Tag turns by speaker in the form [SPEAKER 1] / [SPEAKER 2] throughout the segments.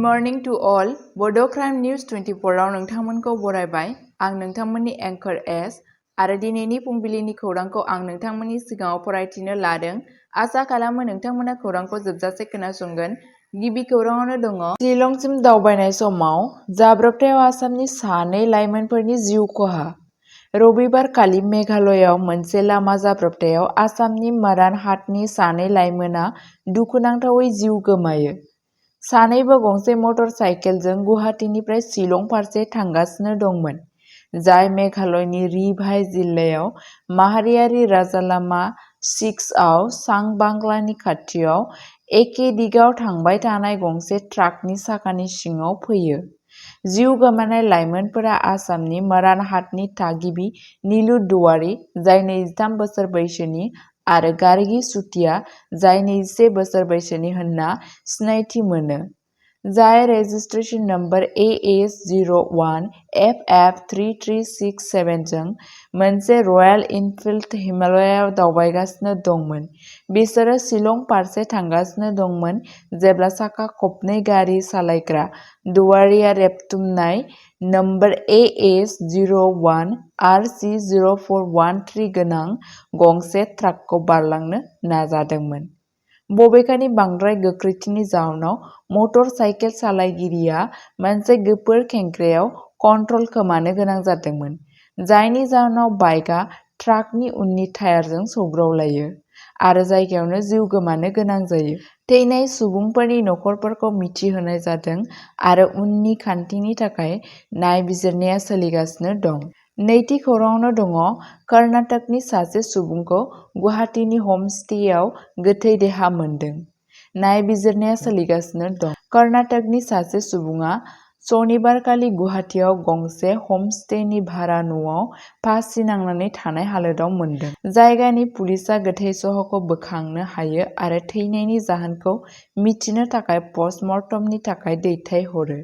[SPEAKER 1] morning to all. Bodo News 24 आव नोंथांमोनखौ बरायबाय। आं नोंथांमोननि एंकर एस आरो दिनैनि फुंबिलिनि खौरांखौ आं नोंथांमोननि सिगाङाव फरायथिनो लादों। आसा खालामो नोंथांमोना खौरांखौ जोबजासे खोनासंगोन। गिबि खौराङावनो दङ शिलंसिम दावबायनाय समाव जाब्रबथायाव आसामनि सानै लाइमोनफोरनि जिउ खहा। रबिबारखालि मेघालयआव मोनसे लामा जाब्रबथायाव आसामनि मरानहाटनि सानै लाइमोना दुखुनांथावै जिउ गोमायो। सानैबो गंसे मटर साइकेलजों गुवाहाटीनिफ्राय शिलं फारसे थांगासिनो दंमोन, जाय मेघालयनि रिभाइ जिल्लायाव माहारियारि राजालामा 6 आव सांबांलानि खाथियाव एखे दिगाव थांबाय थानाय गंसे ट्राकनि साखानि सिङाव फैयो। जिउ गोमानाय लाइमोनफोरा आसामनि मरानहाटनि थागिबि नीलु दुवारी, जाय 23 बोसोर बैसोनि, आरो गार्गी चुटिया, जाय 21 बोसोर बैसोनि होनना सिनायथि मोनो, जाय रेजिस्ट्रेशन नम्बर AS01FF3367 जों मोनसे रयेल इनफिल्ड हिमालयाव दावबायगासिनो दंमोन। बिसोरो शिलं फारसे थांगासिनो दंमोन जेब्ला साखा खबनै गारि सालायग्रा दुवारीया रेबथुमनाय नम्बर AS01RC0413 गोनां गंसे ट्राकखौ बारलांनो नाजादोंमोन। बबेखानि बांद्राय गोख्रैथिनि जाउनाव मटर साइकेल सालायगिरिया मोनसे गोफोर खेंख्रायाव कन्ट्रल खोमानो गोनां जादोंमोन, जायनि जाउनाव बाइकआ ट्राकनि उननि टायारजों सौग्रावलायो आरो जायगायावनो जिउ गोमानो गोनां जायो। थैनाय सुबुंफोरनि नखरफोरखौ मिथिहोनाय जादों आरो उननि खान्थिनि थाखाय नायबिजिरनाया सोलिगासिनो दं। नैथि खौराङावनो दङ कर्नाटकनि सासे सुबुंखौ गुवाहाटीनि हमस्टेयाव गोथै देहा मोनदों। नायबिजिरनाया सोलिगासिनो दं। कर्नाटकनि सासे सुबुङा सनिबारखालि गुवाहाटीयाव गंसे हमस्टेनि भारा न'आव फासि नांनानै थानाय हालोदाव मोनदों। जायगानि पुलिसआ गोथै सह'खौ बोखांनो हायो आरो थैनायनि जाहोनखौ मिथिनो थाखाय पस्टमर्टमनि थाखाय दैथायहरो।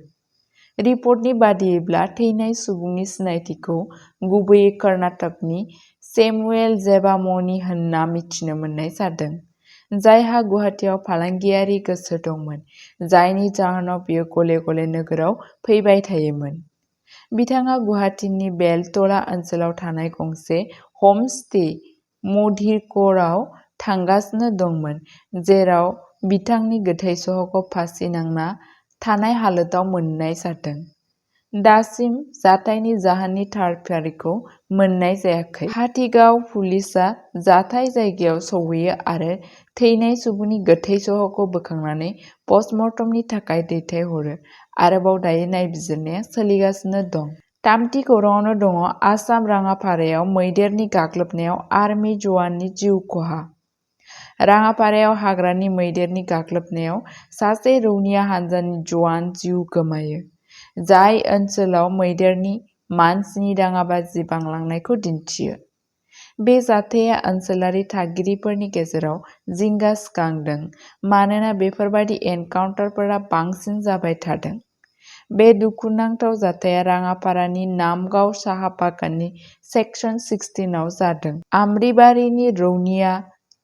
[SPEAKER 1] रिपर्टनि बादियैब्ला थैनाय सुबुंनि सिनायथिखौ गुबैयै कर्नाटकनि सेमुएल जेबामनि होनना मिथिनो मोननाय जादों, जायहा गुवाहाटीयाव फालांगियारि गोसो दंमोन, जायनि जाहोनाव बियो गले-गले नोगोराव फैबाय थायोमोन। बिथाङा गुवाहाटीनि बेलतला ओनसोलाव थानाय गंसे हमस्टे मधिरक'आव थांगासिनो दंमोन, जेराव बिथांनि गोथै सह'खौ फासि नांना थानाय हालोदाव मोननाय जादों। दासिम जाथायनि जाहोननि थार फारिखौ मोननाय जायाखै। हाथिगाव पुलिसआ जाथाय जायगायाव सौहैयो आरो थैनाय सुबुंनि गोथै सह'खौ बोखांनानै पस्टमर्टमनि थाखाय दैथायहरो। आरोबाव दायो नायबिजिरनाया सोलिगासिनो दं। थामथि खौराङावनो दङ आसाम राङापारायाव मैदेरनि गाग्लोबनायाव आर्मि जवाननि जिउ खहा। राङापारायाव हाग्रानि मैदेरनि गाग्लोबनायाव सासे रौनिया हान्जानि जवान जिउ गोमायो, जाय ओनसोलाव मैदेरनि मानसिनि दाङाबाजि बांलांनायखौ दिन्थियो। बे जाथाया ओनसोलारि थागिरिफोरनि गेजेराव जिंगा सिखांदों मानोना बेफोरबादि एनकाउन्टारफोरा बांसिन जाबाय थादों। बे दुखुनांथाव जाथाया राङापारानि नामगाव साहा बागाननि सेक्सन 16 आव जादों। आम्रिबारिनि रौनिया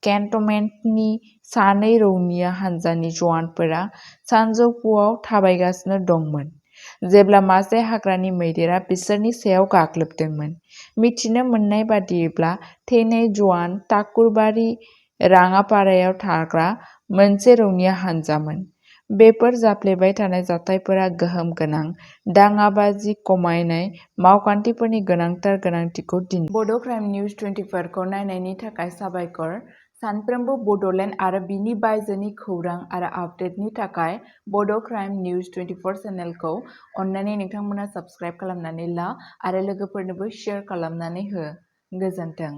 [SPEAKER 1] केन्टनमेन्टनि सानै रौनिया हान्जानि जवानफोरा सानजौफुआव थाबायगासिनो दंमोन, जेब्ला मासे हाग्रानि मैदेरा बिसोरनि सायाव गाग्लोबदोंमोन। मिथिनो मोननाय बादियैब्ला थैनाय जवान टाकुरबारि राङापारायाव थाग्रा मोनसे रौनिया हान्जामोन। बेफोर जाफ्लेबाय थानाय जाथायफोरा गोहोम गोनां दाङाबाजि खमायनाय मावखान्थिफोरनि गोनांथार गोनांथिखौ दिन्थियो। बड' निउज 24 खौ नायनायनि थाखाय साबायखर। सानफ्रोमबो बड'लेण्ड आरो बिनि बायजोनि खौरां आरो आपडेटनि थाखाय बड' निउज 24 चेनेलखौ अन्नानै नोंथांमोना साबस्क्राइब खालामनानै ला आरो लोगोफोरनोबो शेयार खालामनानै हो। गोजोन्थों।